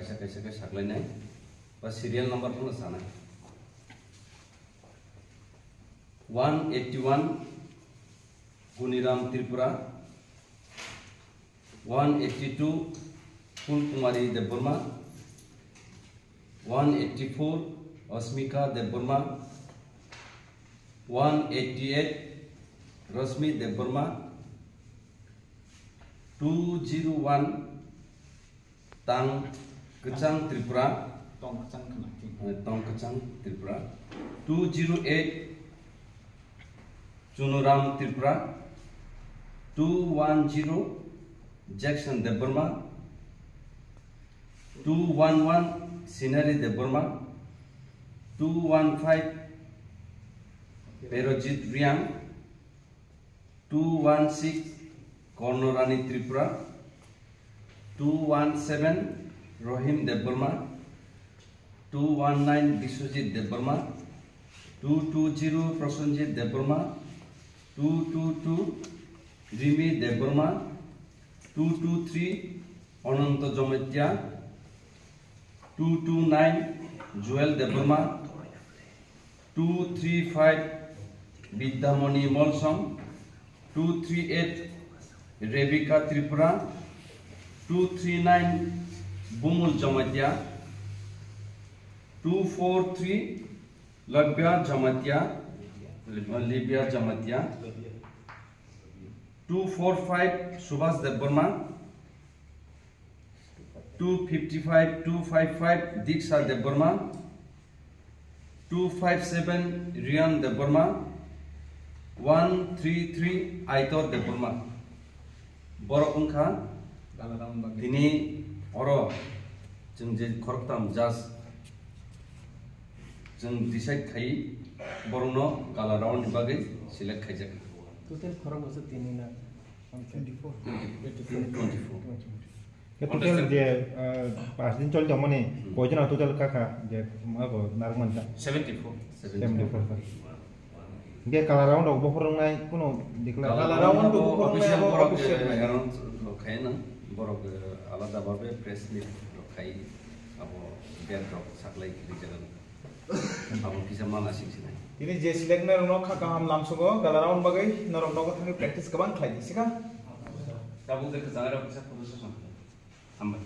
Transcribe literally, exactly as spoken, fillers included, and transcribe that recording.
Kaisa kaisa khe saklainai ba serial number phano sanai. One eighty one Guniram Tripura, one eighty two Phulkumari Debbarma, one eighty four Asmika Debbarma, one eighty eight Rashmi Debbarma, two zero one Tang Kwchang Tripura, Tong Kwchang khna. Eh, Tong Kwchang Tripura, two zero eight Chunuram Tripura, two one zero Jackson Debbarma, two one one Sinari Debbarma, two one five Perojit Riang, two one six Kornorani Tripura, two one seven Rohim Debbarma, two one nine Biswajit Debbarma, two two zero Prosenjit Debbarma, two two two Rimi Debbarma, two two three Ananto Jamatia, two two nine Joel Debbarma, two three five Bidyamoni Molsom, two three eight Rebecca Tripura, two three nine Bumul Jamatia, two four three Labia Jamatia, Libia Jamatia, two four five Subhas Debbarma, two fifty five two five five Diksha Debbarma, two five seven Rian Debbarma, one three three Aitor Debbarma. Borok wngkha Galaram bagwi. Tini oro chwng je khoroktham judge chwng decide khai borokno gala round ni bagwi select khaijak. Total khorok bwswk tini na? Twenty four. Tini twenty four. Ke total je, ah, pas din choli tongmani, hmm, koijon total kaka je abo narwk manjak? Seventy four. Seventy four. Hingke kala round rok bokhorok wngnai kuno declare. Kala round rok bokhorok wngnai official abo borok, official eh, wngnai. Announce rok khai nang, borok, eh, alada babe press meet rok khai, abo date rok saklai rijak nang. Abo kisa mana sing sinai. Tini je select nai rok no kha kaham lamsogo, kala round bagwi norok nogo thangwi practice kwbang khlai di sika. Tabuk de kwchang rok kisa photo session. Hambai.